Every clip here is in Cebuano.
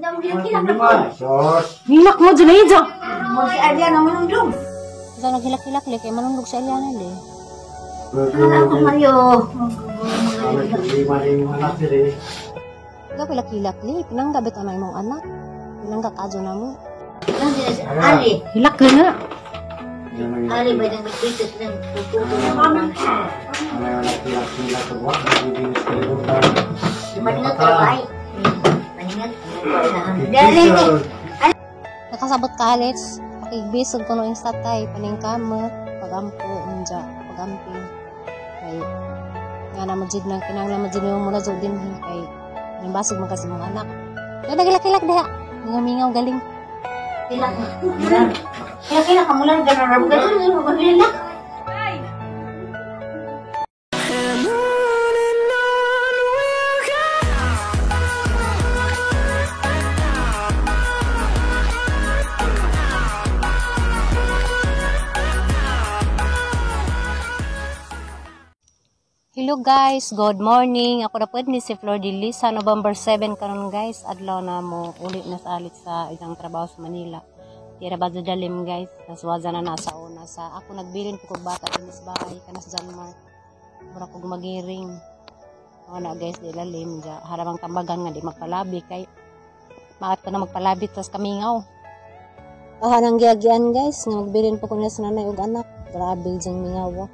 Hilak mo dyan na. Mo si Aliana manundog. Sa naghilak-hilak le kay manundog si Aliana le. Ako Mario. Ikaw hilak-hilak le, pinangga bitaw na imong anak. Pinangga kadyo na mo. Ali. Hilak le nga. Ali ba nang magpitos ng tututo ng Maningat ka ba? Maningat. Dali ni. Nakasabot ka Alex, pakigbisog ko no yung tatay, paningkamot, pagampo, unja, pagamping. Kay nga na majid na kinahanglan majid mo muna jud din kay nambasog man kasi mong anak. Kaya nagilak-hilak diha. Mingaw-mingaw galing. Hilak. Kaya kaya kamulan ka na ram ka. Hilak. Hello guys, good morning. Ako na pwede ni si Flor de Lisa, November 7 karon guys. Adlaw na mo uli na sa alit sa isang trabaho sa Manila. Tira ba dalim guys? Naswaza na nasa una sa ako nagbilin po kog bata din sa bahay kanas Janmar. Mura kog magiring. Ako na guys, di lalim ja. Haramang tambagan nga di magpalabi kay maat ko na magpalabi tas kamingaw. Aha nang giagian guys, nga magbilin po ko na sa nanay ug anak. Grabe jang mingaw. Ah.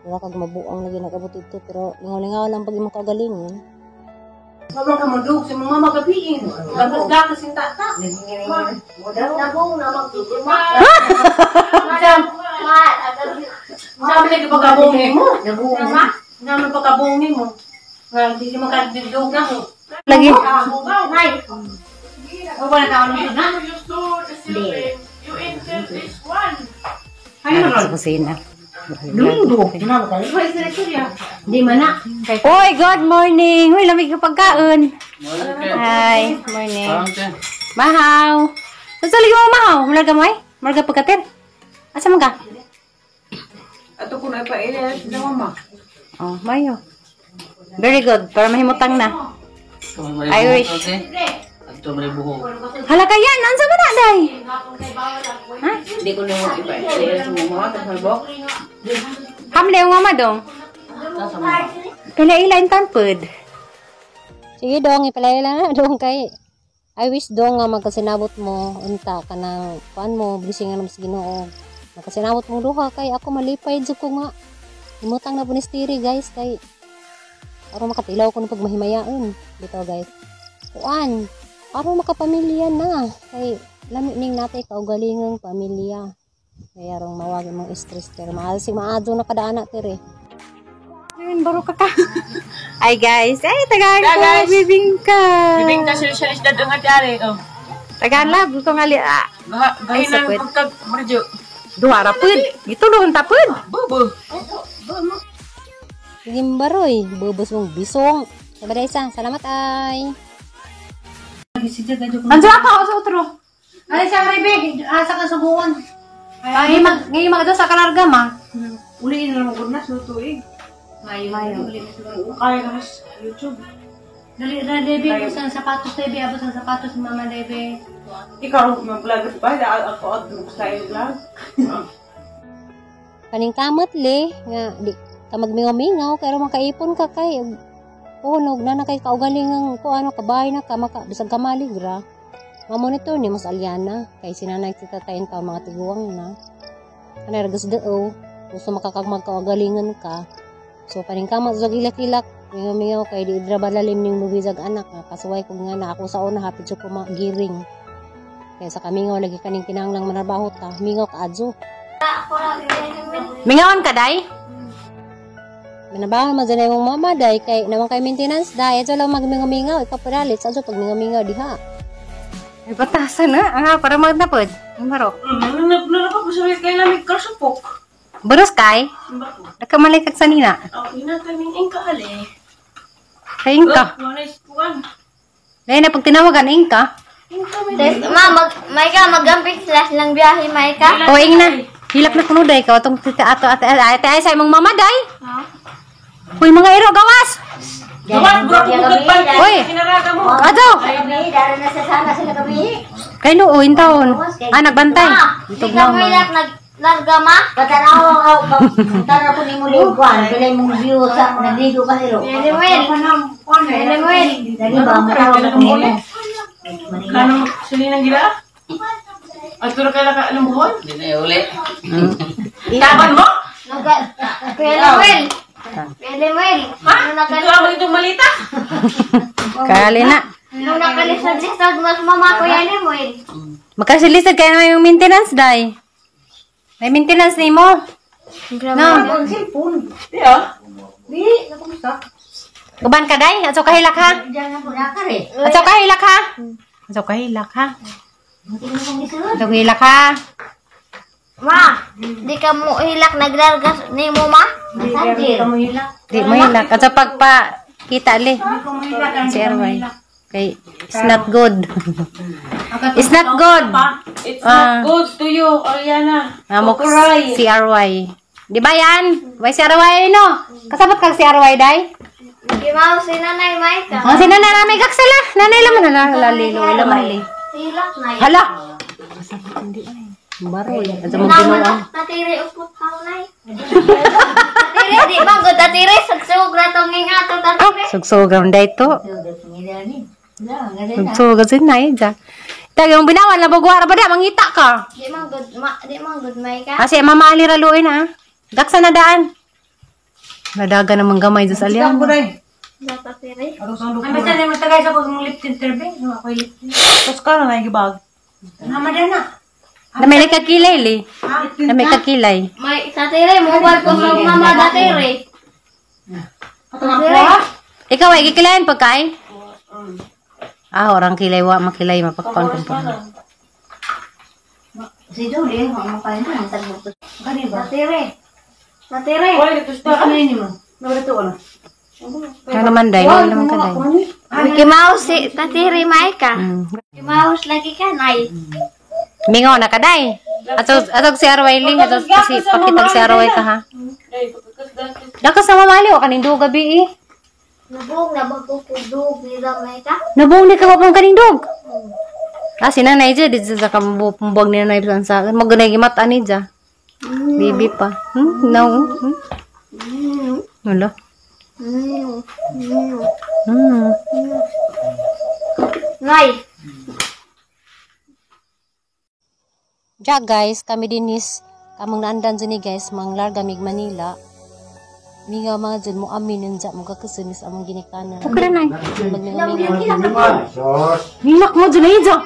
Wala kag mabuang lagi nagabot ito pero lingaw-lingaw lang pag imong kagalingon. Mama ka mandug sa mga magabiin. Gagas-gagas yung tata. Sabi lagi pagkabungin mo. Naman pagkabungin mo. Nga, hindi siya makadidog na mo. Lagi. Wala na ako na. You enter this one. Ayun Sa kusina. Domingo. Di man na. Oy, good morning. Uy, lamig ka pagkaon. Hi, morning. Mahaw. Saan mo mahaw? Malaga mo ay? Malaga pagkater. Asa man ka? Ato ko na ipaila sa mama. Oh, mayo. Very good. Para mahimutang na. I wish. Ato may buhok. Hala ka yan. Ansa man na, day? Ha? Hindi ko na ipaila sa mama. Tapos Hamle ang mama dong. Pila-ila yung tampod. Sige dong, ipila-ila na dong kay I wish dong nga magkasinabot mo unta ka ng kuan mo blessingan mo sa Ginoo. Magkasinabot mo duha kay ako malipay jud ko nga. Imutang na po ni Stiri guys kay aron makatilaw ko ng pagmahimayaon dito guys. Kuan, aron makapamilya na kay lami ning natay kaugalingang pamilya. Kaya rong mawag mong stress pero mahal si maadto na kada anak tere. Ayun, baro ka ka. Ay guys, ay tagaan ko guys. bibingka. Bibingka sila siya isdad ang atari. Oh. Tagaan lab ko ngali ah. Bahay Ay, na sapwet. pagkag marjo. Duha ra pud. Gitulon ta pud. Bobo. Gimbaroy, bubos mong bisong. Sabay isa, salamat ay. Anjo ako sa otro. Ay, sa Rebe, asa ka subuan. Ay, mag ngayon mag sa kalarga ma. Uliin na lang na sa tuig. Mayo. Uli na siguro. Kaya na mas YouTube. Dali na, Rebe, abot ang sapatos, Rebe, abot ang sapatos, Mama Rebe. Ikaw mag-vlog ba? Ako at sa vlog. Paningkamot le nga di ka magmingaw-mingaw pero makaipon ka kay punog na na kay kaugalingang ko ano kabay na ka maka bisag ka maligra. Mamonitor ni mas Aliana kay sinanay si tatayin pa mga tiguang na. Kanay ragas dao gusto makakag magkaugalingan ka. So paningkamot sa ilak-ilak mingaw-mingaw kay di idra balalim ning mubizag anak nga kasuway ko nga na ako sa una hapit jud ko magiring. Kay sa kamingaw lagi kaning kinahanglang manarbaho ta, mingaw ka adyo. Mingawan ka, day? Manabaho man dyan imong mama, day. Kay naman kay maintenance, day. Ito lang magmingaw-mingaw. Ikaw padalit. Sa pag mingaw-mingaw, diha. Ay, batasan na. Ang para magnapod. Ang marok. Nalakap ko sa kay lamig karsupok. Baros kay? Nakamalay kag sanina. Okay na kaming ingka ali. Kay ingka. Wala ispuan. Dahil na pag tinawagan, ingka. Ingka may Ma, mag, Maika, magamping sila silang biyahe, Maika. O, ing na. Hilak na kuno, day. Ikaw itong tita ato ate ate ay sa imong mama, day. Uy, mga iro, gawas! Gawas, bro, bukod pa. Uy! Kinaraga mo. Ato! Kami, dara na sa sana sila kami. Kay Loo, taon. Ah, nagbantay. Di ka mo hilak naglarga ma? Patanaw ako, tanaw ko ni mo lingkuan, pilay mong view sa nagligo ka silo. Lemuel. Lemuel. Dali ba mo tawag ko nimo? Kano sili ng gila? At turo kay laka anong buhon? Hindi na uli. Taban mo? Kuya Lemuel. Kuya Lemuel. Ha? Ito ang itong malita. Kali na. Nung nakalisod-lisod mas mama Kuya Lemuel. Magkasilisod kaya naman yung maintenance, day. May maintenance ni mo. No. Di ah. Uban ka, day? Ato kahilak, ha? Ato kahilak, ha? Ato kahilak, ha? Ato kahilak, ha? Ma, di ka mo hilak naglarga ni mo ma? Di mo hilak. Ato pagpa kita, li. Si Erway. Kay, it's not good. It's not good. It's not good to you, Oriana. Amok To cry. CRY. Di ba yan? May CRY no? Kasabot kag CRY, day? Di ma si Nanay Maika. Oh, si nanay namin kaksala. Nanay laman na lalilo. Lamali. Hilak na. Hala! Kasabot hindi ay. Baroy. At sa mga binuang. Tatiri upot ka nay. Tatiri di ba gud tatiri sugsug ra tong ingato Ah, tatiri. sugsugaw na ito. Sugsugaw sin na eh. Tag yung binawan na bugwara ba da? Mangita ka. Di man gud ma, di man gud may ka. Kasi mama ali raluin ha. Daksa na daan. Nadaga naman gamay sa salyan. Tatiri. Ano ba siya mo tagay sa pag mong lip tint terbe? No, ako lip tint. Tapos ka na naigibag. Nama na. Na may nagkakilay li. Na may kakilay. May tatiri mo ba ko sa mama tatiri. Tatiri. Ikaw ay kikilayan pagkain? Ah, orang kilay wa makilay mapakon kung pa. Tatiri. Tatiri. Wala dito sa ano yun mo? Nabarito ko na. Kaya naman day, wala naman ka day. Mickey Mouse si tatiri may ka. Mickey Mouse lagi ka nay. Mingo na ka day. Ato ato si Arway ling ato kasi pakitag si Arway ka ha. Dakas na mamali o kaning dug gabi eh. Nabog na bagkukudog ni may ka. Nabong ni ka wa pong kaning dug. Ah, si nanay dyan, dito sa kambumbog ni nanay sa akin. Magunay gimat ani dyan. Baby pa. Hmm? No. Hmm? Wala. Hmm. Nay. Ja guys, kami dinis kamang naandan dyan ni guys, manglarga mig Manila. Mingaw mga dyan mo amin nunja mo kakasumis among ginikanan. Okay na. Hilak mo dyan ay dyan.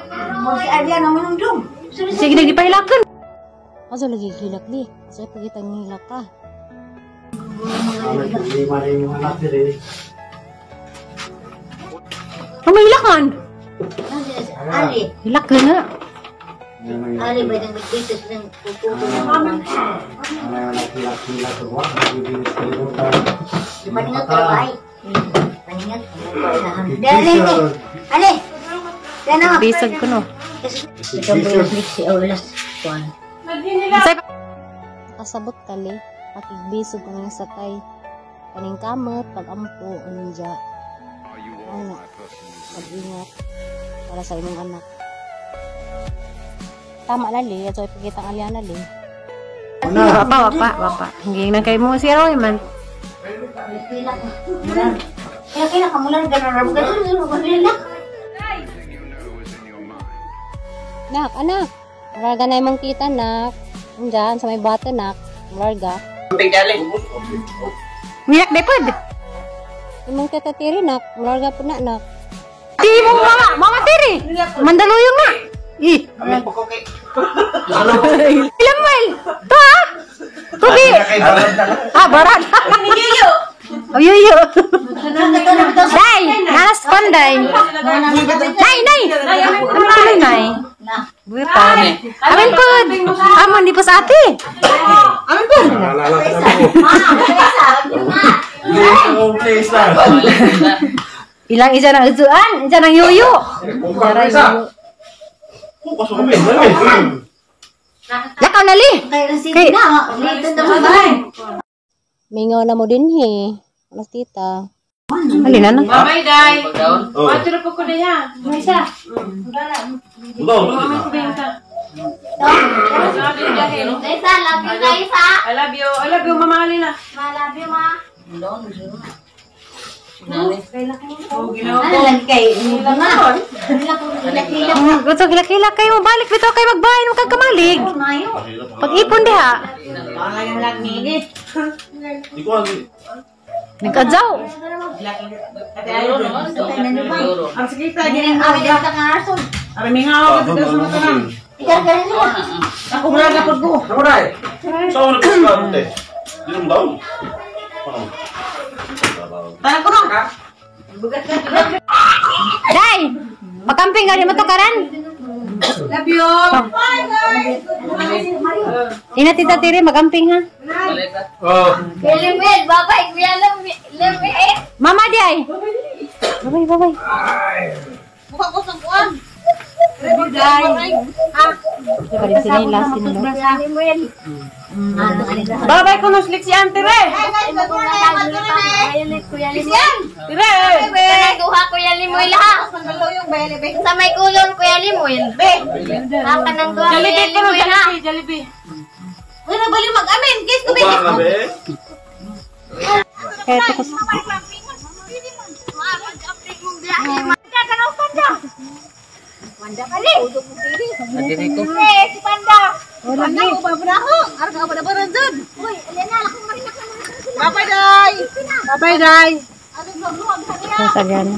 Sige nagdipahilakan. Aso lagi hilak di. Aso pagitang hilak ka. Oh, may hilak man. Ali. Hilak ka na. Ali ba nang magtitis ng kukuto? Paningat ka ba ay? Paningat. Dali, Ali. Dali. Bisag ko no. Si Olas. Kasabot kali, pakigbisog ko ng sakay. Kaning kamot, pagampo, aninja. Ano, pag-ingat para sa imong anak. Tama lali, ato ipakita ang aliana li. Wapa, wapa, wapa. Hindi na kayo mo si Roy man. Kaya kaya ka mula ganun. Nak, anak. Marga na imong tita, nak. Diyan, sa may bata, nak. Marga. Miyak de pod. Imong tita tiri, nak. Marga po na, nak. Di mo mama, mama tiri. Mandaluyong na. Ih. Ilamel. To ah. Tubi. Ah, barat. Oh, yuyo. Day, naras kon day. Nay, nay. Ano tuloy nay? Butan. Amin pod. Amon di po sa ate. Amin pod. Ilang isa ng usuan, isa ng yuyo. Lakaw na li. Kay Mingaw na mo din he. Alas tita. Alin na? Bye-bye, Day. Pagdaon. Oh. Ato ra po ko na ya. Isa. Budaw, Mami ko benta. Laisa, love you, Laisa. I love you. I love you, Mama Alina. Ma, love you, ma. Oh, ginawa Ano ko. lagi kay na. Hilak-hilak. Gusto kilakila kayo, balik bitaw kayo magbahin, huwag kang kamalig. Mayo. Pag-ipon diha. Di ko alam. Nag-adyaw. Euro. Ang sige ta. Ang sa karason. Araming nga ako dito sa mata. Ikargarin mo. Ako wala na pag ko. Saan mo nagpapagod eh? Di naman daw. Ano? Tara ko nung. Day! Pagkamping gani mo to karan. Love you. Ina tita tiri magamping ha. Balik ka. Oh. Kuya Lemuel, bye-bye. Kuya Lemuel. Mama di ay. Babay, babay. Buka ko sa buwan. Di pa rin sinila, sinilo. Kuya Lemuel. Bye-bye ko nung slik si Ante re. Kuya Lemuel. Tire. Nagduha Kuya Lemuel ha. Sa may kulon Kuya Lemuel. Be. Haka ng duha Kuya Jollibee ko nung Lemuel ha. Jollibee, Jollibee. Upa ka be? Kaya ito ko. Nadiri ko. Bye-bye, Day. Sa gana.